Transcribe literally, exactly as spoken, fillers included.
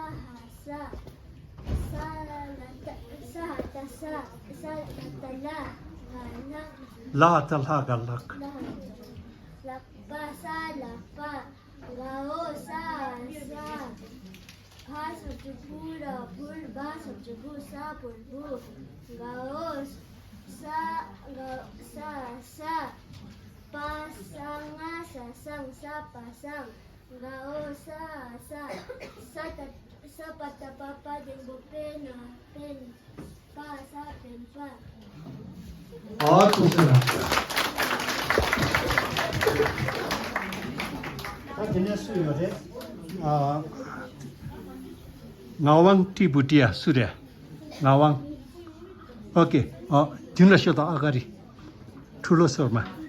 ཧ་ས། ས་ལ་ཏ་ས་ཧ་ཏ་ས། ས་ལ་ཏ་ལ། ལ་ལ། ལ་ཧ་ཏ་ལྷ་ག་ལགས། ལ་ཧ་ཏ་ལགས། པ་ས་ལ་པ། ག་འོ་ས་ས། བ་ས་བཅུ་བུ་ར་བུར། བ་ས་བཅུ་བུ་ས་བུར་བུ། ག་འོ་ས་ག་ས་ས། པ་ས་ང་ས་སང་ས་པ་སང་། ག་འོ་ས་ས། ས་ཏ་ས་པ་ཏ་པ་པ་འགྲེང་བུ་པེ་ན་པེན། པ་ས་པེན་པ། ཨ་ཐུགས་རྗེ་གནང་། ད་དེ་ནས་སུ་ཡོད་རེད། ཨ། ངག་དབང་ཀྲི་བུ་ཏི་ཡ་སུ་རེད། ངག་དབང་། ཨོ་ཀེ། ཨ། རྒྱུན་ལ་ཤོད་དང་། ཨ་ག་རི། ཁྲུ་ལོ་སོར་མ།